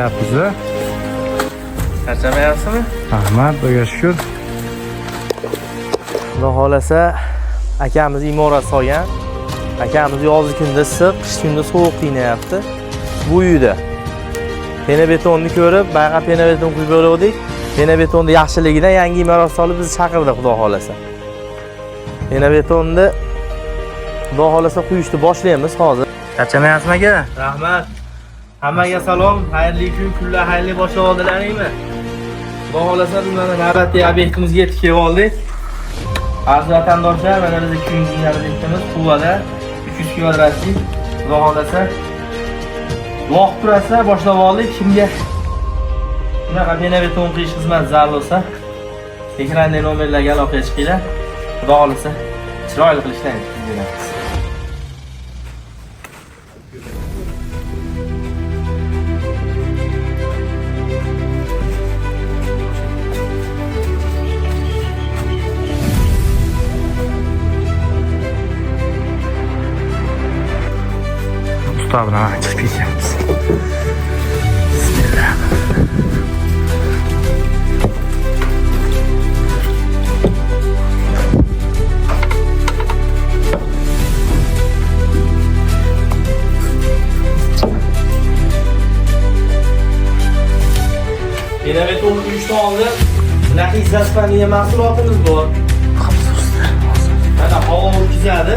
Ishlayapmiz. Charchamayapsizmi? Rahmat, Xudoga shukur. Xudo xohlasa akamiz imorat solgan. Akamiz yozgi kunda issiq, qish kunda sovuq qiynayapti. Bu uyda penobetonni ko'rib, bayaqa penobeton quyib berdik. Penobetonni yaxshiligidan yangi imorat solib bizni chaqirdi, Xudo xohlasa. Penobetonni Xudo xohlasa quyishni boshlaymiz hozir. Charchamayapsizmi aka? Rahmat. Hammaga salom, xayrli kun, kunlar xayrli boshlab oldilaringmi? Xudo xohlasa biz mana navbatdagi obyektimizga yetib kelib oldik. Aziz vatandoshlar, mana biz keyingi obyektimiz Quvada 300 kvadratlik. Xudo xohlasa duo qilib turasizlar, boshlab oldik. Kimga bunaqa penobeton quyish xizmati zarur bo'lsa, ekrandagi nomerlarga aloqaga chiqinglar. Xudo xohlasa chiroyli qilib ishlaymiz. Usta bilan chiqib ketyapmiz. Bismillah. Penobeton quyishdan oldin bunaqa izlaspan degan mahsulotimiz bor. Mana havo o'tkazadi.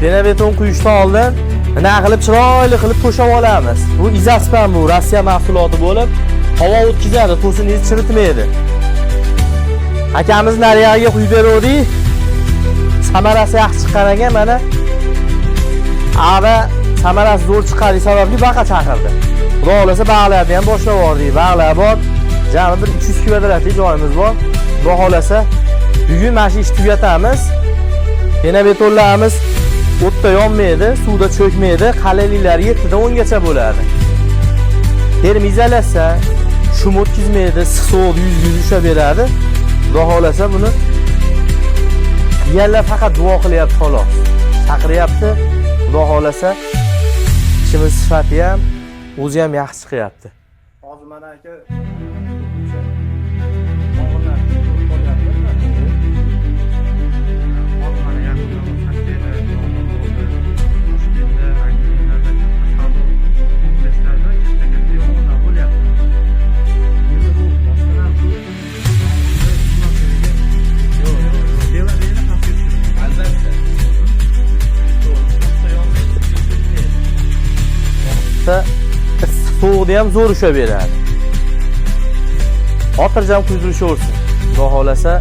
Penobeton quyishdan oldin bunaqa qilib chiroyli qilib to'shab olamiz. Bu izaspan, bu Rossiya mahsuloti bo'lib, havo o'tkazadi, to'siningizni chiritmaydi. Akamiz nariyog'iga quyib beruvdik. Samarasi yaxshi chiqqan ekan, mana ava samarasi zo'r chiqqanligi sababli baqa chaqirdi. Xudo xohlasa bag'larni ham boshlab yubordik. Bag'lar bor. Jami bir 300 kvadratlik joyimiz bor. Xudo xohlasa bugun mana shu ishni tugatamiz. Penobetonlarimiz o'tda yonmaydi, suvda cho'kmaydi, qalinliklari 7 dan 10 gacha bo'ladi. Termoizolyatsiya, shum o'tkazmaydi, issiq sovuq yuz ushlab beradi. Xudo xohlasa buni qilganlar faqat duo qilyapti xolos. Chaqiryapti. Xudo xohlasa ishimiz sifati ham, o'zi ham yaxshi chiqyapti. Hozir mana aka yong'inlar ko'p bo'lyapti. Hozir mana yaqinda Toshkentda yong'in bo'ldi. Toshkentda, Angliyalarda katta savdo komplekslarida katta-katta yong'inlar bo'lyapti. Endi bu rostdan ham Yo'q, yo'q, yo'q. Tevaregini pastga tushiradi. Albatta. Issiq sovuqda ham zo'r ushlab beradi. Xotirjam quydirishaversin. Xudo xohlasa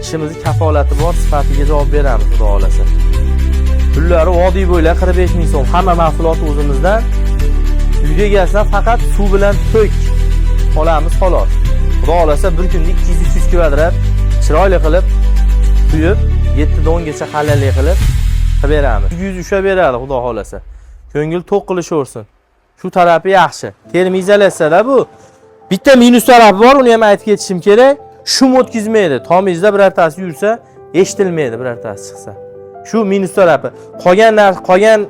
ishimizni kafolati bor, sifatiga javob beramiz, Xudo xohlasa. Pullari vodiy bo'ylab 45 ming so'm. Hamma mahsulot o'zimizdan. Uyga egasidan faqat suv bilan to'k olamiz xolos. Xudo xohlasa bir kunda 200-300 kvadrat chiroyli qilib quyib, 7 dan 10 gacha qalinlik qilib qilib beramiz. 100 ushlab beradi, Xudo xohlasa. Ko'ngil to'q qilishaversin. Shu tarafi yaxshi. Termoizolyatsiyada bu. Bitta minus tarafi bor, uni ham aytib ketishim kerak. Shum o'tkazmaydi. Tomingizda birortasi yursa, eshitilmaydi birortasi chiqsa. Shu minus tarafi. Qolgan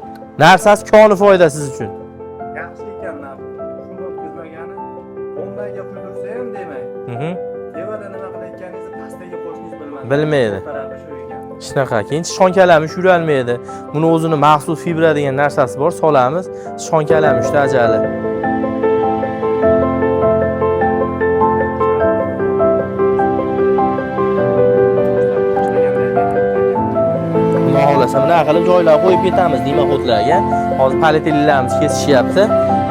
narsasi koni foyda siz uchun. Yaxshi ekan narx. Shuni o'tkazmagani o'ndaga quydirsa ham demak. Tevada nima qilayotganingizni pastdagi qo'shningiz bilmaydi. Bilmaydi. Bu tarafi shu ekan. Shunaqa. Keyin sichqon kalamush yurolmaydi. Buni o'zini maxsus fibra degan narsasi bor, solamiz. Sichqon kalamushda ajali. Xudo xohlasa bunaqa qilib joylar qo'yib ketamiz dimoxodlarga. Hozir polietillarimiz kesishyapti.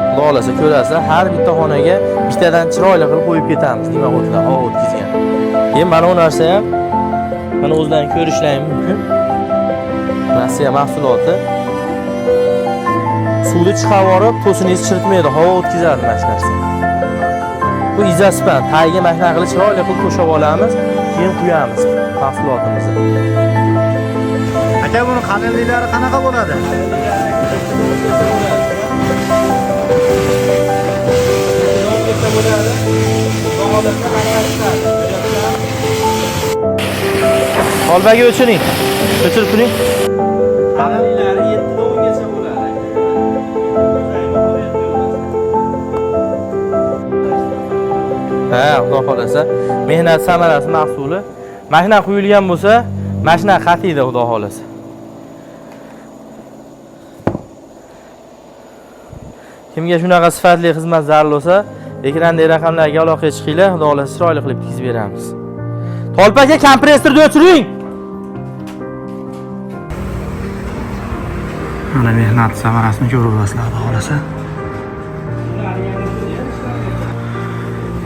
Xudo xohlasa ko'rasizlar, har bitta xonaga bittadan chiroyli qilib qo'yib ketamiz dimoxodlar havo o'tkazgan. Keyin mana bu narsa ham mana o'zlaring ko'rishlaring mumkin. Rossiya mahsuloti. Suvni chiqarib yuborib, to'siningizni chiritmaydi, havo o'tkazadi mana shu narsa. Bu izaspan, tagiga mana shunaqa qilib chiroyli qilib to'shab olamiz, keyin quyamiz mahsulotimizni. Aka buni qalinliklari qanaqa bo'ladi? Holbagi o'chiring. O'chirib turing. Qalinliklari 7 dan 10 gacha bo'ladi. Ha, xudo xohlasa, mehnat samarasi mahsuli. Mashina quyilgan bo'lsa, mashina qatiydi, xudo xohlasa. Kimga shunaqa sifatli xizmat zarur bo'lsa, ekrandagi raqamlarga aloqaga chiqinglar, xudo xohlasa chiroyli qilib tikizib beramiz. Tolpa aka, kompressorni o'chiring. Mana mehnat samarasini ko'raverasizlar, xudo xohlasa.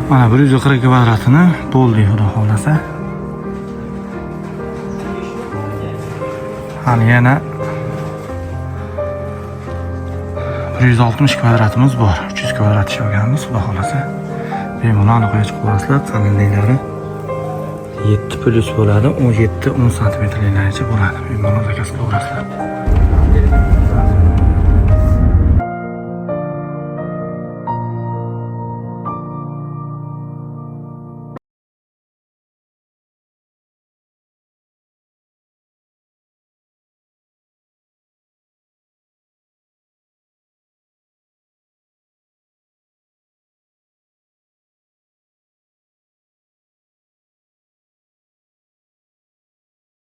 Mana 140 kvadratini bo'ldi, xudo xohlasa. Hali yana 160 kvadratimiz bor. 300 kvadrat ish olganmiz, xudo xohlasa. Bemalol aloqaga chiqaverasizlar, qalinliklari 7 plus bo'ladi, 17-10 santimetrlargacha bo'ladi. Bemalol zakaz qilaverasizlar.